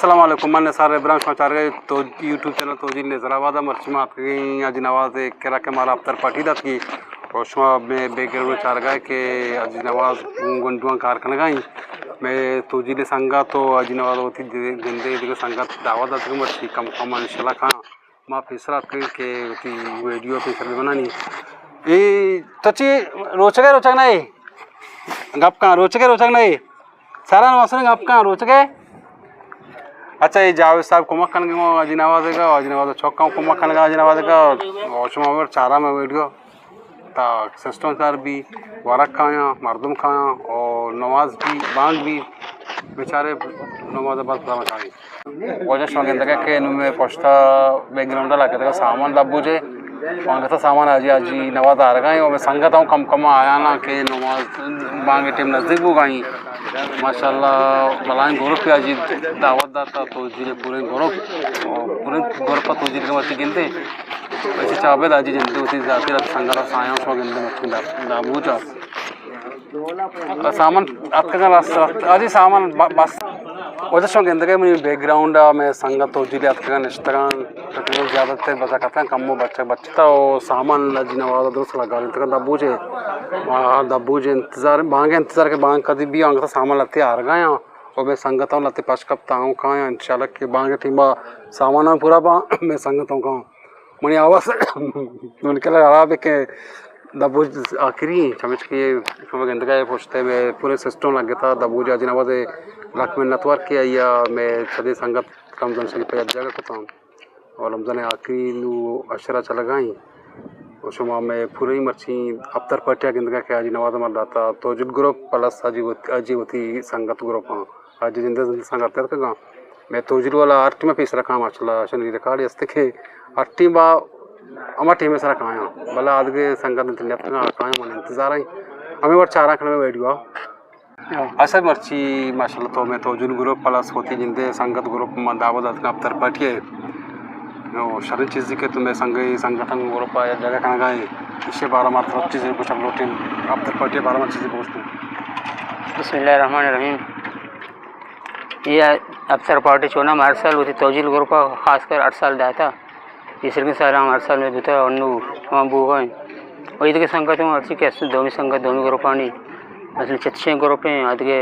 السلام علیکم، من نثار ابراہیم، شما چارگا تو یوٹیوب چینل توجیل نظر آباد۔ مرچی ما اتکگیں حاجی نواز ءِ کرا کہ مارا اپتر پارٹی داتگی، اور شما مئے بیک گراؤنڈ چارگا کہ حاجی نواز گونڈواں کار کنگا ایں۔ مئے توجیل سنگت تو حاجی نواز وتی جندے دگہ سنگت دعوت داتگ، مرچی کم کم انشاءاللہ کھاں۔ ما پیسر اتکگیں کہ وتی ویڈیو پیسر بنانی۔ اے تو چی روچگے روچگ نہ اے؟ گپ کن، روچگے روچگ نہ اے؟ سارا نواسن گپ کن، روچگے۔ اچھا، اے جاوید صاحب کمک کنگے گوں حاجی نواز ءَ، حاجی نواز ءِ چوکاں کمک کنگا حاجی نواز ءَ، اور شما اور چارا مئے ویڈیو تا سسٹم سر بی، ورگ کایاں، مردم کایاں، اور نماز بی، بانگ بی، بیچارے نماز بعد پدا مچاری۔ واجہ شما گندگا کہ نوں مئے پشتا بیک گراؤنڈ لگتگا سامان دبوجے، انگتا سامان حاجی، حاجی نواز آرگا ایں، اور مئے سنگت ہم کم کم آیانا کہ نماز بانگ ٹیم نزدیک بوگا ایں۔ ماشاءاللہ بلائیں گروپ حاجی دعوت داتا، توجیل پورے گروپ، اور پورے گروپ توجیل کے مرچی گندے۔ ایشی چابد حاجی جندے وتی ذاتی رات سنگت سایاں شما گندے مرچی دا، دبوجا۔ سامان اتکگاں، بس، حاجی سامان ب-، بس۔ واجہ شما گندگے منی بیک گراؤنڈ ءَ مئے سنگت توجیل اتکگاں نشتگاں، تقریباً زیادہ تر بچک اتکاں، کمو بچک بچتا، او سامان حاجی نواز درست لگا انتگاں دبوجے، آ، دبوجے انتظار، بانگ انتظار کہ بانگ کدی بی، انگتا سامان لتے آرگایاں، او مئے سنگت ہم لتے پش کپتا ہوں کایاں، انشاءاللہ کہ بانگ ٹیما سامان ہم پورا با، مئے سنگت ہوں کایاں۔ منی آواز من کلا خراب ہے کہ دبوج آخری ہیں، چمچ کہ شما گندگا ہے پشتے مئے پورے سسٹم لگتا، دبوج حاجی نواز ءِ لکھ منت وار کہ آیا مئے صدی سنگت رمضان شریف ءَ یک جاگہ کتاں، اور رمضان آخری نوں اشرا چلگا ایں۔ اور شما مئے پورے مرچی اپتر پارٹی گندگا کہ حاجی نواز مر داتا، توجیل گروپ پلس حاجی وت-، حاجی وتی سنگت گروپ ہاں۔ حاجی جندے سنگت اتکگاں۔ مئے توجیل والا ہر ٹیم پیسرا کاں، ماشاءاللہ شنی ریکارڈ است کہ ہر ٹیم با ہما ٹیم سرا کایاں۔ بلے آدگہ سنگت انت نیتکگاں، کایاں من انتظار ایں۔ ہمیں وقت چاراں کھڑے ویڈیو آ۔ ہاں۔ اصل مرچی ماشاءاللہ تو مئے توجیل گروپ پلس وتی جندے سنگت گروپ من دعوت داتگاں اپتر پارٹی ءَ۔ او شریں چیزے کہ تو مئے سنگے سنگتن گروپ ءَ یک جاگہ کنگا ایں۔ ایشی بارہ ما ترا چیزے گوشگ لوٹیں، اپتر پارٹی بارہ ما چیزے گوشتوں۔ بسم اللہ الرحمن الرحیم۔ یہ اپتر پارٹی چونا ہر سال وتی توجیل گروپ ءَ خاص کر ہر سال داتا۔ پیسرگیں سال ہم ہر سال مئے بوتا، انو ہم بوگا ایں۔ و ایدگہ سنگت ہم ہرچی کہ است، دومی سنگت، دومی گروپانی، مثلاً چتشیں گروپ ایں، آدگہ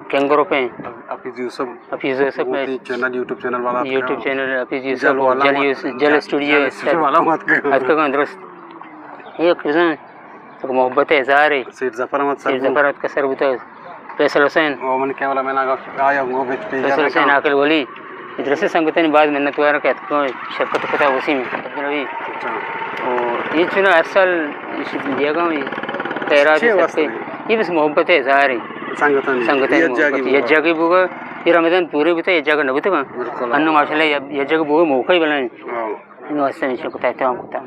کنگ گروپ ایں۔ حفیظ یوسف۔ حفیظ یوسف مئے وتی چینل، یوٹیوب چینل والا اتکا۔ یوٹیوب چینل حفیظ یوسف، جل والا جل ہم یوسف، اتکا۔ جل اسٹوڈیو جل اسٹوڈیو والا ہم اتکا۔ اتکا درست۔ یک بزن تو محبت ءِ اظہارے۔ سیٹھ ظفر احمد سر سیٹھ بوت۔ ظفر احمد کا سر بوتا۔ فیصل حسین۔ او من کیمرہ مین آگا آیا گو بیچ پہ فیصل حسین عاقل ولی۔ ادرس سنگتانی باز منت وار کہ اتکو شرکت کتا وسیم عبدالنبی۔ اچھا۔ او یہ چنا ہر سال دیگا ہی خیرات چے سب واسطے؟ کے۔ یہ بس محبت ءِ اظہارے۔ سنگتانی۔ سنگتانی یہ جاگہ محبت۔ یہ بوگا۔ جاگہ بوگا۔ یہ رمضان پورے بوتا، یہ جاگہ نہ بوتا۔ بالکل۔ انو ماشاءاللہ یہ، یہ جگہ بوگا موقع ہی بلائیں۔ ہاں۔ انو ہستے میں شکر تحت ہم کتا۔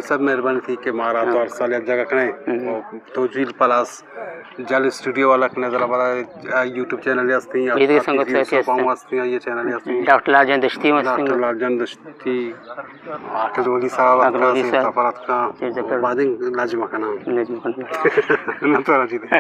سب مہربانی تھی کہ مارا تو ہر سال یک جگہ کنے۔ ہم۔ اور توجیل پلس جل اسٹوڈیو والا کنے ذرا بڑا یوٹیوب چینل ہستی ہیں، یہ دیکھ سنگت ساتھی ہستی ہیں۔ یہ چینل ہستی ہیں۔ ڈاکٹر لال جان دشتی ہم ہستی ہیں۔ ڈاکٹر لال جان دشتی، عاقل ولی صاحب، عاقل ولی صاحب۔ سفرات کا۔ سید ظفر۔ بعد لاجمہ کا نام۔ لاجمہ کا نام۔ نہ تو راجی دے۔